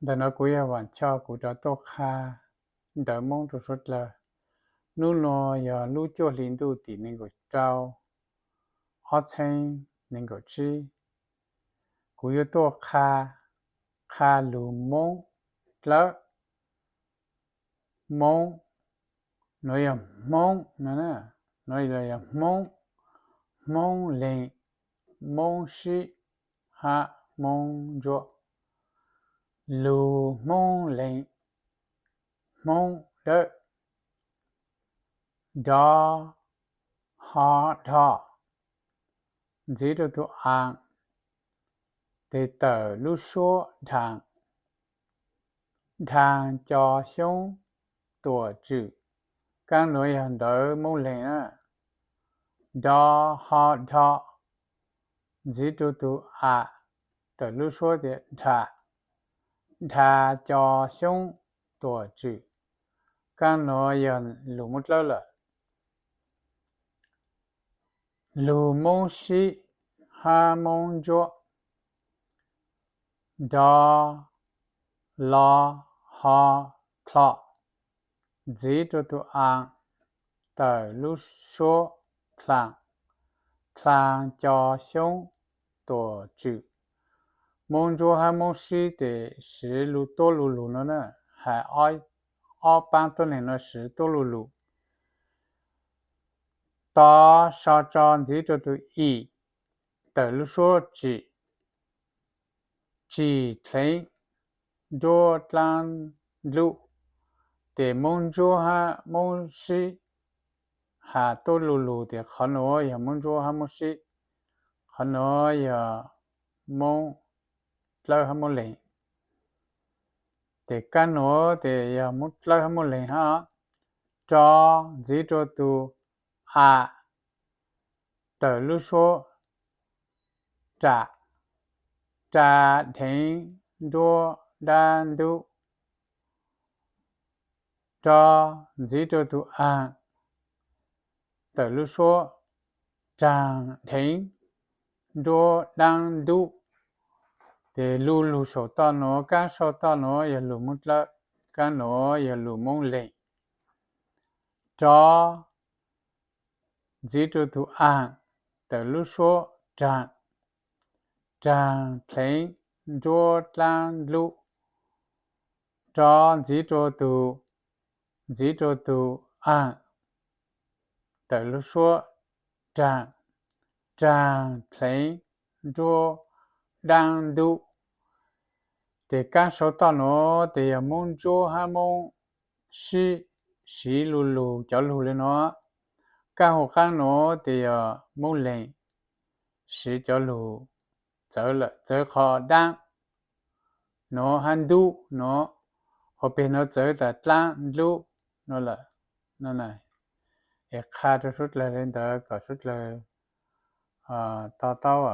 Ntawm no kuv yog Vam Choj, kuv rov tuaj qha ntawv Hmoob rau suav dlawg. Hnub no yog lub cuaj hli ntuj tim nees nkaum rau, ob txheeb nees nkaum tsib. Kuv yuav tuaj qha, qha lug Hmoob dlawb, Hmoob, no yog Hmoob no, no yog Hmoob, Hmoob Leeg, Hmoob Sib hab Hmoob Ntsuab. Lug Hmoob Leeg, Hmoob dlawb, do, ho, dho, ntxiv rau tug a, tes tawm lub suab dha, dha co xyoob tuam tswm. Kaab nuav yog ntawv Hmoob Leeg na, do, ho, dho, ntxiv rau tug a, tawm lub suab tias dha, dha co xyoob tuam tswm. Kaab nuav yog lug Hmoob dlawb lawm. Lug Hmoob Sib hab Hmoob Ntsuab, do, lo, ho, dlo, ntxiv rau tug a, tawm lub suab dha, dha co xyoob tuam tswm. Hmoob Ntsuab hab Hmoob Sib tes siv lug tuab lu lug no na, hais ob paab tuab neeg no siv tuab lu lug. To, so, tso, ntxiv rau tug i, tawm lub suab tsim, tsim dheev nruab dlaab ntlub. Tes Hmoob Ntsuab hab Hmoob Sib has tuab lu lug tes qhov nuav yog Hmoob Ntsuab hab Hmoob Sib, qhov nuav yog Hmoob dlawb hab Hmoob Leeg. Tes kaab nuav tes yog Hmoob dlawb hab Hmoob Leeg hab. Ro, ntxiv rua tug a, tawm lub suab ra, ra dheev nruab dlaab ntub. Ro, ntxiv rua tug a, tawm lub suab raag dheev nruab dlaab ntub. Tes lu lug saum toj nuav, kaab sau toj nuav yog lug Hmoob dlawb, kaab nuav yog lug Hmoob Leeg. Ro, ntxiv rua tug a, tawm lub suab raag, raag dheev nruab dlaab ntlub. Ro, ntxiv rua tug, ntxiv rua tug a, tawm lub suab raag, raag dheev nruab dlaab ntub. Tes kaab sau toj nuav tes yog Moob Ntsuab hab Moob Sib siv lu lug cov lug le nuav. Kaab hu qaab nuav tes yog Moob Leeg siv cov lug txawv lawm, txawv qhov dlaab nuav hab ntub nuav, qhov peg nuav txawv tas dlaab ntlub nuav lawm. Es qha rua suav dlawg le ntawd kom suav dlawg to taub.